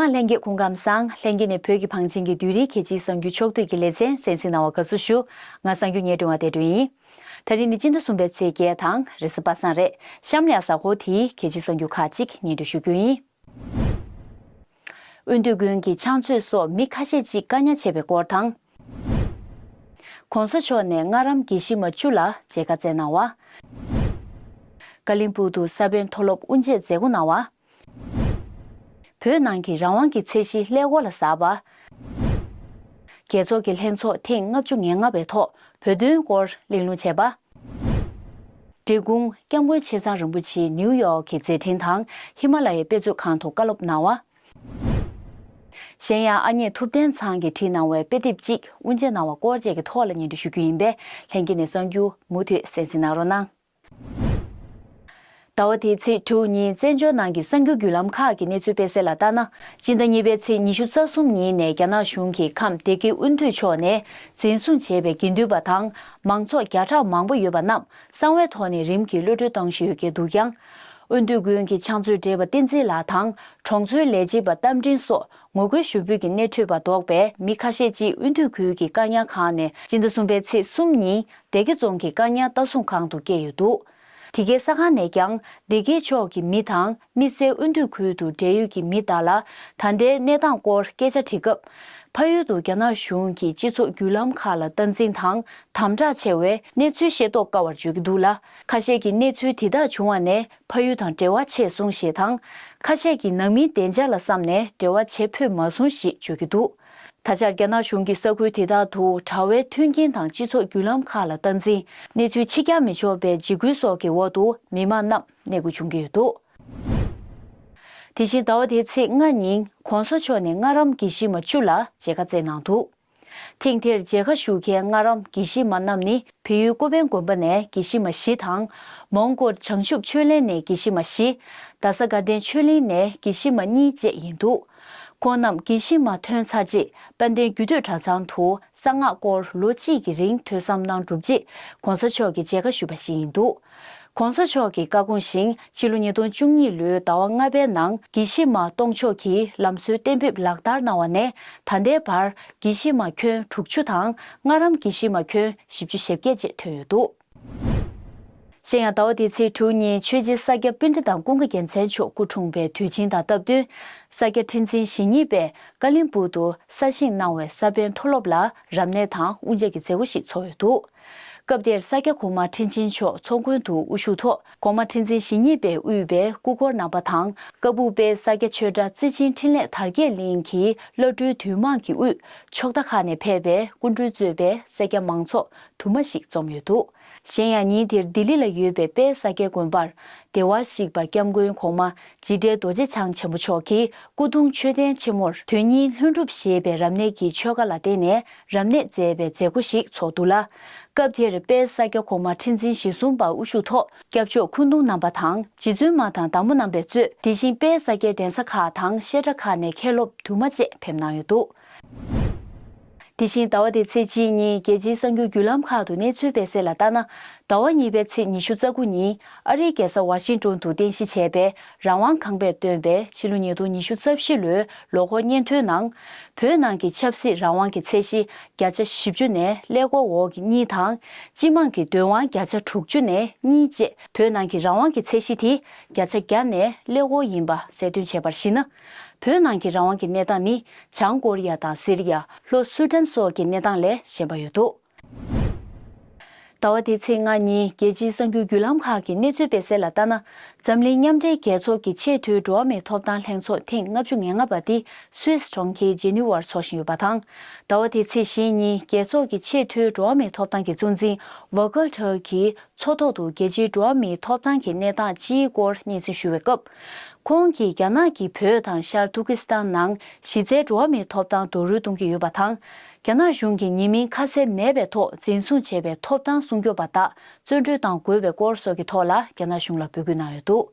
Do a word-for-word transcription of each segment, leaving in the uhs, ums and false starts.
ལྷན་རྒྱས་སྐུ་ཁམས་བཟང་། ལྷན་རྒྱས་ནས་བོད་ཀྱི་བང་ཆེན་གྱི་བསྡུས་རིས་རྒྱལ་སྤྱིའི་གསར་འགྱུར་ཕྱོགས་བསྡུས་ཀྱི་ལེ་ཚན་གསན་གཟིགས་གནང་བར་དགའ་བསུ་ཞུ། ང་གསར་འགྱུར་ཉན་སྒྲོན་པ་བདེ་སྒྲོན་ཡིན། ད་རིང་ནི་སྤྱི་ཟླ་གསུམ་པའི་ཚེས་བརྒྱད་དང་རེས་གཟའ་པ་སངས་རེད། གཤམ་ལ་གཟའ་འཁོར་དེའི་རྒྱལ་སྤྱིའི་གསར་འགྱུར་ཁག་ཅིག་སྙན་སྒྲོན་ཞུ་རྒྱུ་ཡིན། དབུས་འདུས་དགོན་གྱི་ཕྱག་མཛོད་སོགས་མི་ཁ་ཤས་ཅིག་བཀག་ཉར་བྱས་པའི་སྐོར་དང་། ༸གོང་ས་མཆོག་ནས་ལྔ་རམ་དགེ་བཤེས་མ་བཅུ་ལ་མཇལ་ཁ་བསྩལ་གནང་བ། ཀ་ལིམ་པུ་ཏུ་ས་བོན་མཐོ་སློབ་དབུ་འབྱེད་མཛད་སྒོ་གནང་བ། བོད་ནང་གི་རང་དབང་གི་ཚད་གཞི་ཀླད་ཀོར་ལ་ཟགས་པ། རྒྱལ་ཚོགས་ཀྱི་ལྷན་ཚོགས་ཐེངས་ལྔ་བཅུ་ང་ལྔ་པའི་ཐོག་བོད་དོན་སྐོར་གླེང་སློང་བྱས་པ། འབྲས་སྤུངས་སྐྱབས་མགོན་ཆེ་ཚང་རིན་པོ་ཆེ་ནིའུ་ཡོག་གི་མཛད་འཕྲིན་དང་ཧི་མ་ལ་ཡའི་དཔེ་མཛོད་ཁང་དུ་བཀའ་སློབ་གནང་བ། གཞན་ཡང་ཨ་མྱེས་ཐུབ་བསྟན་ཚང་གིས་བྲིས་གནང་བའི་དཔེ་དེབ་ཅིག་དབུ་འབྱེད་གནང་བ་སྐོར་བཅས་ཀྱི་ཐོག་ལ་སྙན་སྒྲོན་ཞུ་རྒྱུ་ཡིན་པས། ལྷན་རྒྱས་ནས་གསར་འགྱུར་མུ་མཐུད་གསན་གཟིགས་གནང་རོགས་གནང་། ཟླ་བ་འདིའི་ཚེས་དྲུག་ཉིན་བཙན་བྱོལ་ནང་གི་གསར་འགྱུར་བརྒྱུད་ལམ་ཁག་གི་གནས་ཚུལ་སྤེལ་གསལ་ལ་ལྟར་ན། སྤྱི་ཟླ་གཉིས་པའི་ཚེས་ཉི་ཤུ་རྩ་གསུམ་ཉིན་ནས་རྒྱ་ནག་གཞུང་གིས་ཁམས་སྡེ་དགེ་དབུས་མཐུད་ཕྱོགས་ནས་འཛིན་བཟུང་བྱས་པའི་དགེ་འདུན་པ་དང་མང་ཚོགས་བརྒྱ་ཕྲག་མང་པོ་ཡོད་པ་རྣམས་གསང་བའི་ཐོག་ནས་རིམ་གྱིས་གློད་གྲོལ་གཏོང་བཞིན་ཡོད་སྐད་འདུག་ཀྱང་། དབུས་འདུས་དགོན་གྱི་ཕྱག་མཛོད་བགྲེས་པ་བསྟན་འཛིན་ལགས་དང་གྲོང་ཚོའི་ལས་བྱེད་པ་རྟ་མགྲིན་སོགས་ངོ་རྒོལ་ཞུ་འབོད་ཀྱི་སྣེ་ཁྲིད་པ་ལྡོག་པའི་མི་ཁ་ཤས་ཀྱིས་དབུས་འདུས་ཁུལ་གྱི་བཀག་ཉར་ཁང་ནས་སྤྱི་ཟླ་གསུམ་པའི་ཚེས་གསུམ་ཉིན་སྡེ་དགེ་རྫོང་གི་བཀག་ཉར་ལྟ་སྲུང་ཁང་དུ་བསྐྱལ་ཡོད་འདུག་དེ་གའི་གསར་ཁང་ནས་ཀྱང་སྡེ་དགེ་ཕྱོགས་ཀྱི་མི་དང་དམིགས་བསལ་དབུས་འདུས་ཁུལ་དུ་འབྲེལ་ཡོད་ཀྱི་མི་དག་ལ་ད་ལྟའི་གནས་སྟངས་སྐོར་སྐད་ཆ་དྲིས་སྐབས། ཕ་ཡུལ་དུ་རྒྱ་ནག་གཞུང་གིས་སྤྱི་ཚོགས་བརྒྱུད་ལམ་ཁག་ལ་སྟངས་འཛིན་དང་དམ་དྲག་ཆེ་བས་གནས་ཚུལ་ཤེས་རྟོགས་དཀའ་བར་བརྗོད་ཀྱི་འདུག་ལ། ཁ་ཤས་ཀྱིས་གནས་ཚུལ་དེ་དག་བྱུང་བ་ནས་ཕ་ཡུལ་དང་འབྲེལ་བ་ཆད་སོང་ཞེས་དང་། ཁ་ཤས་ཀྱིས་ནང་མིའི་བདེ་འཇགས་ལ་བསམ་ནས་འབྲེལ་བ་བྱེད་ཕོད་མ་སོང་ཞེས་བརྗོད་ཀྱི་འདུག་ད་ཆར་རྒྱ་ནག་གཞུང་གིས་ས་ཁུལ་དེ་དག་ཏུ་དྲ་བའི་མཐུན་རྐྱེན་དང་སྤྱི་ཚོགས་བརྒྱུད་ལམ་ཁག་ལ་སྟངས་འཛིན། གནས་ཚུལ་ཕྱི་གྱར་མི་ཆོག་པའི་འཇིགས་སྐུལ་སོགས་ཀྱི་འོག་ཏུ་མི་མང་རྣམས་གནས་སྐོར་བྱུང་གི་ཡོད་འདུག་དེ་བཞིན་ཟླ་བ་འདིའི་ཚེས་ལྔ་ཉིན་༸གོང་ས་མཆོག་ནས་ལྔ་རམ་དགེ་བཤེས་མ་བཅུ་ལ་མཇལ་ཁ་བསྩལ་གནང་འདུག་ཐེངས་དེར་མཇལ་ཁ་ཞུ་མཁན་ལྔ་རམ་དགེ་བཤེས་མ་རྣམས་ནི་བལ་ཡུལ་ཀོ་པན་དགོན་པ་ནས་དགེ་བཤེས་མ་བཞི་དང་། མོན་གྷོ་བྱང་ཆུབ་ཆོས་གླིང་ནས་དགེ་བཤེས་མ་བཞི། རྡ་ས་དགའ་ལྡན་ཆོས་གླིང་ནས་དགེ་བཤེས་མ་གཉིས་བཅས་ཡིན་འདུག་ཁོང་རྣམས་དགེ་བཤེས་མ་ཐོན་ཚར་རྗེས་དཔལ་ལྡན་རྒྱུད་སྟོད་གྲྭ་ཚང་དུ་གསང་སྔགས་སྐོར་ལོ་གཅིག་གི་རིང་ཐོས་བསམ་གནང་གྲུབ་རྗེས་༸གོང་ས་མཆོག་གི་མཇལ་ཁ་ཞུས་པ་ཞིག་ཡིན་འདུག ༸གོང་ས་མཆོག་གི་བཀའ་དགོངས་བཞིན་ཕྱི་ལོ་ཉིས་སྟོང་བཅུ་གཉིས་ལོའི་ཟླ་བ་ལྔ་པའི་ནང་དགེ་བཤེས་མ་སྟོང་མཆོག་གིས་ལམ་སྲོལ་གཏན་འབེབས་ལག་བསྟར་གནང་བ་ནས་ད་ལྟའི་བར་དགེ་བཤེས་མ་ཁྱོན་དྲུག་ཅུ་དང་ལྔ་རམ་དགེ་བཤེས་མ་ཁྱོན་བཞི་བཅུ་ཞེ་བརྒྱད་བཅས་ཐོན་ཡོད་འདུག་གཞན་ཡང་ཟླ་བ་འདིའི་ཚེས་དྲུག་ཉིན་ཆོས་རྗེ་ས་སྐྱ་པཎྜི་ཏ་ཀུན་དགའ་རྒྱལ་མཚན་མཆོག་སྐུ་འཁྲུངས་པའི་དུས་ཆེན་དང་སྟབས་བསྟུན་ས་སྐྱ་ཁྲི་འཛིན་ཞེ་གཉིས་པས་ཀ་ལིམ་པུ་ཏུ་གསར་བཞེངས་གནང་བའི་ས་བོན་མཐོ་སློབ་ལ་རབ་གནས་དང་དབུ་འབྱེད་ཀྱི་མཛད་སྒོ་ཞིག་ཚོགས་ཡོད་འདུག་སྐབས་དེར་ས་སྐྱ་གོང་མ་ཁྲི་ཆེན་མཆོག་ཚོགས་མགོན་དུ་དབུ་བཞུགས་ཐོག་གོང་མ་ཁྲི་འཛིན་ཞེ་གཉིས་པས་དབུས་པའི་སྐུ་འཁོར་རྣམ་པ་དང་ཀ་སྦུག་པའི་ས་སྐྱ་ཆོས་གྲྭ་རྩིས་ཆེན་འཕྲིན་ལས་དར་རྒྱས་གླིང་གི་བླ་སྤྲུལ་འདུས་མང་གི་དབུས་ཕྱོགས་མཐའ་ཁག་ནས་ཕེབས་པའི་སྐུ་མགྲོན་གཙོས་པའི་སེར་སྐྱ་མང་ཚོགས་དུ་མ་ཞིག་འཛོམས་ཡོད་འདུག་གཞན་ཡང་ཉིན་དེར་ལྡི་ལི་ལ་ཡོད་པའི་དཔལ་ས་སྐྱའི་དགོན་པར་བདེ་བར་གཤེགས་པ་སྐྱབས་མགོན་གོང་མ་འཇིགས་བྲལ་རྡོ་རྗེ་འཆང་ཆེན་པོ་མཆོག་གིས་སྐུ་གདུང་མཆོད་རྟེན་ཆེན་མོར་དོན་གཉིས་ལྷུན་གྲུབ་ཞེས་པའི་རབ་གནས་ཀྱི་ཆོ་ག་ལ་བརྟེན་ནས་རབ་གནས་མཛད་པའི་མཛད་སྒོ་ཞིག་ཚོགས་འདུག་ལ། སྐབས་དེར་དཔལ་ས་སྐྱ་གོང་མ་ཁྲི་འཛིན་ཞེ་གསུམ་པ་དབུ་བཞུགས་ཐོག་སྐྱབས་མཆོག་འཁོན་གདུང་རྣམ་པ་དང་རྗེ་བཙུན་མ་དང་བདག་མོ་རྣམ་པས་གཙོས་དེ་བཞིན་དཔལ་ས་སྐྱའི་གདན་ས་ཁག་དང་བཤད་གྲྭ་ཁག་ནས་མཁན་སློབ་དུ་མ་བཅས་ཕེབས་གནང་ཡོད་འདུག་དེ་བཞིན་ཟླ་བ་འདིའི་ཚེས་གཅིག་ཉིན་རྒྱལ་སྤྱིའི་གསར་འགྱུར་བརྒྱུད་ལམ་ཁག་ཏུ་གནས་ཚུལ་སྤེལ་གསལ་ལ་ལྟར་ན། ཟླ་བ་གཉིས་པའི་ཚེས་ཉི་ཤུ་རྩ་དགུ་ཉིན་ཨ་རིའི་རྒྱལ་ས་ཝ་ཤིང་ཏོན་དུ་རྟེན་གཞི་བྱས་པའི་རང་དབང་ཁང་པས་བཏོན་པའི་ཕྱི་ལོ་ཉིས་སྟོང་ཉི་ཤུ་རྩ་བཞི་ལོའི་ལོ་འཁོར་སྙན་ཐོའི་ནང་། བོད་ནང་གི་ཆབ་སྲིད་རང་དབང་གི་ཚད་གཞི་བརྒྱ་ཆ་བཞི་བཅུ་ནས་ཀླད་ཀོར་འོག་གི་གཉིས་དང་། སྤྱི་དམངས་ཀྱི་འདོད་དབང་བརྒྱ་ཆ་དྲུག་ཅུ་ནས་གཉིས་བཅས་བོད་ནང་གི་རང་དབང་གི་ཚད་གཞི་དེ་བརྒྱ་ཆ་བརྒྱ་ནས་ཀླད་ཀོར་ཡིན་པ་གསལ་སྟོན་བྱས་པར་གཞིགས་ན། བོད་ནང་གི་རང་དབང་གི་གནས་སྟངས་ནི་བྱང་ཀོ་རི་ཡ་དང་སི་རི་ཡ། ལྷོ་སུ་ཏན་སོགས་ཀྱི་གནས་སྟངས་ལས་གཞན་པ་ཡོད་འདུག་ཟླ་བ་འདིའི་ཚེས་ལྔ་ཉིན་རྒྱལ་སྤྱིའི་གསར་འགྱུར་བརྒྱུད་ལམ་ཁག་གིས་གནས་ཚུལ་སྤེལ་གསལ་ལ་ལྟར་ན། འཛམ་གླིང་མཉམ་འབྲེལ་རྒྱལ་ཚོགས་ཀྱི་ཆེས་མཐོའི་འགྲོ་བ་མིའི་ཐོབ་ཐང་ལྷན་ཚོགས་ཐེངས་ལྔ་བཅུ་ང་ལྔ་པ་འདི་སུད་སི་གྲོང་ཁྱེར་ཇེ་ནུ་ཝར་འཚོགས་བཞིན་ཡོད་པ་དང་། ཟླ་བ་འདིའི་ཚེས་བཞི་ཉིན་རྒྱལ་ཚོགས་ཀྱི་ཆེས་མཐོའི་འགྲོ་བ་མིའི་ཐོབ་ཐང་གི་གཙོ་འཛིན་ཝོ་ཀལ་ཊར་གྱིས་མཚོ་ཐོག་ཏུ་རྒྱལ་སྤྱིའི་འགྲོ་བ་མིའི་ཐོབ་ཐང་གི་གནས་སྟངས་སྤྱིའི་སྐོར་སྙན་སེང་ཞུ་བའི་སྐབས། ཁོང་གིས་རྒྱ་ནག་གིས་བོད་དང་ཤར་ཏུར་ཀི་སི་ཐན་ནང་གཞི་རྩའི་འགྲོ་བ་མིའི་ཐོབ་ཐང་རྡོག་རོལ་གཏོང་གི་ཡོད་པ་དང་། རྒྱ་ནག་གཞུང་གིས་ཉེས་མིང་ཁ་གསལ་མེད་པའི་ཐོག་འཛིན་བཟུང་བྱས་པའི་ཐོབ་ཐང་སྲུང་སྐྱོབ་པ་དག་བཙོན་གྲོལ་གཏང་དགོས་པའི་སྐོར་སོགས་ཀྱི་ཐོག་ལ་རྒྱ་ནག་གཞུང་ལ་འབོད་སྐུལ་གནང་ཡོད་འདུག་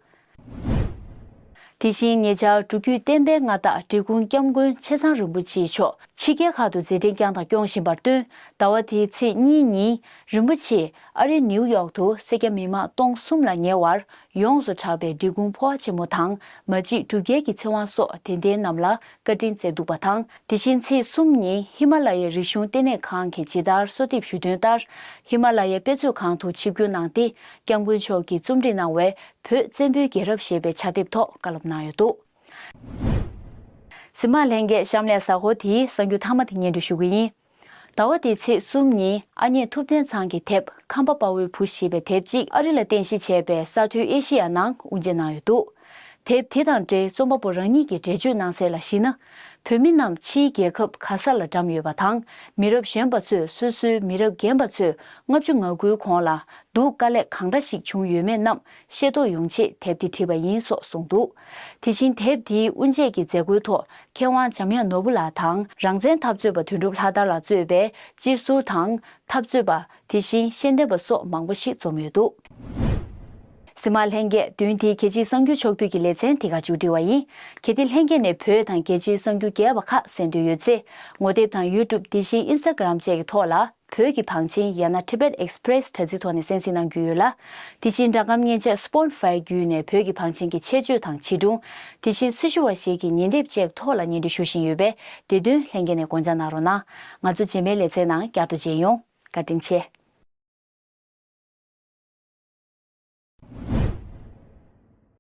དེ་བཞིན་ཉེ་ཆར་འགྲོ་བརྒྱུད་བསྟན་པའི་མངའ་བདག་འབྲི་གུང་སྐྱབས་མགོན་ཆེ་ཚང་རིན་པོ་ཆེ་མཆོག་ཕྱི་རྒྱལ་ཁག་ཏུ་མཛད་འཕྲིན་བསྐྱངས་དང་སྐྱོང་བཞིན་པར་བརྟེན། ཟླ་བ་འདིའི་ཚེས་གཉིས་ཉིན་རིན་པོ་ཆེ་ཨ་རི་ནིའུ་ཡོག་ཏུ་སེར་སྐྱ་མི་མང་སྟོང་གསུམ་ལ་ཉེ་བར་ཡོངས་སུ་གྲགས་པའི་འབྲི་གུང་འཕོ་བ་ཆེན་མོ་དང་། མ་གཅིག་གྲུབ་རྒྱལ་གྱི་ཚེ་དབང་སོགས་དད་ལྡན་རྣམས་ལ་བཀའ་དྲིན་སྩལ་འདུག་པ་དང་། དེ་བཞིན་ཚེས་གསུམ་ཉིན་ཧི་མ་ལ་ཡའི་རིག་གཞུང་ལྟེ་གནས་ཁང་གིས་ཇི་ལྟར་གསོལ་འདེབས་ཞུས་དོན་ལྟར། ཧི་མ་ལ་ཡའི་དཔེ་མཛོད་ཁང་དུ་ཆིབས་བསྒྱུར་གནང་སྟེ། སྐྱབས་མགོན་མཆོག་གིས་རྩོམ་སྒྲིག་གནང་བའི་བོད་བཙན་པོའི་རྒྱལ་རབས་ཞེས་པའི་ཕྱག་དེབ་ཐོག་བཀའ་སློབ་གནང་ཡོད་འདུག་གཟིགས་མང་ལྷན་རྒྱས། གཤམ་ལས་གཟའ་འཁོར་འདིའི་གསར་འགྱུར་མཐའ་མ་དེ་སྙན་སྒྲོན་ཞུ་གི་ཡིན། ཟླ་བ་འདིའི་ཚེས་གསུམ་ཉིན་ཨ་མྱེས་ཐུབ་བསྟན་ཚང་གི་དེབ་ཁམས་པ་དཔའ་བོའི་བུ་ཞེས་པའི་དེབ་ཅིག་ཨ་རི་ལ་རྟེན་གཞི་བྱས་པའི་ས་མཐོའི་ཨེ་ཤེ་ཡ་ནང་དབུ་འབྱེད་གནང་ཡོད་འདུག་དེབ་དེ་དང་འབྲེལ་རྩོམ་པ་པོ་རང་ཉིད་ཀྱིས་འགྲེལ་བརྗོད་གནང་གསལ་ལ་གཞིགས་ན། བོད་མི་རྣམས་ཕྱིའི་རྒྱལ་ཁབ་ག་ས་ལ་འགྲམ་ཡོད་པ་དང་། མི་རབས་གཞོན་པ་ཚོས་སོ་སོའི་མི་རབས་རྒན་པ་ཚོས་ལྔ་བཅུ་ང་དགུའི་གོང་ལ་སྡུག་དཀའ་ལས་གང་འདྲ་ཞིག་བྱུང་ཡོད་མེད་རྣམས་ཤེས་རྟོགས་ཡོང་ཆེད་དེབ་འདི་བྲིས་པ་ཡིན་སོགས་གསུངས་འདུག་དེ་བཞིན་དེབ་འདིའི་དབུ་འབྱེད་ཀྱི་མཛད་སྒོའི་ཐོག་མཁས་དབང་འཇམ་དབྱངས་ནོར་བུ་ལགས་དང་། རང་བཙན་འཐབ་རྩོད་པ་དོན་གྲུབ་ལྷ་དར་ལགས་གཙོས་པའི་སྤྱི་ཟུར་དང་། འཐབ་རྩོད་པ། དེ་བཞིན་ཤེས་ལྡན་པ་སོགས་མང་པོ་ཞིག་འཛོམས་ཡོད་འདུག་གཟིགས་མང་ལྷན་རྒྱས། བདུན་འདིའི་རྒྱལ་སྤྱིའི་གསར་འགྱུར་ཕྱོགས་བསྡུས་ཀྱི་ལེ་ཚན་འདི་ག་མཇུག་སྒྲིལ་བ་ཡིན། གལ་ཏེ་ལྷན་རྒྱས་ནས་བོད་དང་རྒྱལ་སྤྱིའི་གསར་འགྱུར་རྒྱས་པ་ཁག་གསན་འདོད་ཡོད་ཚེ། ངོ་དེབ་དང་ཡུ་ཊུབ། དེ་བཞིན་ཨིན་སི་ཊ་གྷི་རམ་བཅས་ཀྱི་ཐོག་ལ། བོད་ཀྱི་བང་ཆེན་ཡང་ན་Tibet Express དྲ་ཚིགས་ཐོག་ནས་གསན་གཟིགས་གནང་རྒྱུ་ཡོད་ལ། དེ་བཞིན་སྒྲ་སྒམ་མཉེན་ཆས་Spotify བརྒྱུད་ནས་བོད་ཀྱི་བང་ཆེན་གྱི་ཆེད་བརྗོད་དང་བྱིས་སྒྲུང་། དེ་བཞིན་སྲི་ཞུ་བ་ཞིག་གི་ཉིན་དེབ་བཅས་ཐོག་ལ་སྙན་སྒྲོན་ཞུ་བཞིན་ཡོད་པས། དེ་དོན་ལྷན་རྒྱས་ནས་དགོངས་འཇགས་གནང་རོགས་གནང་། ང་ཚོ་རྗེས་མའི་ལེ་ཚན་ནང་བསྐྱར་དུ་མཇལ་ཡོང་། བཀའ་དྲིན་ཆེ།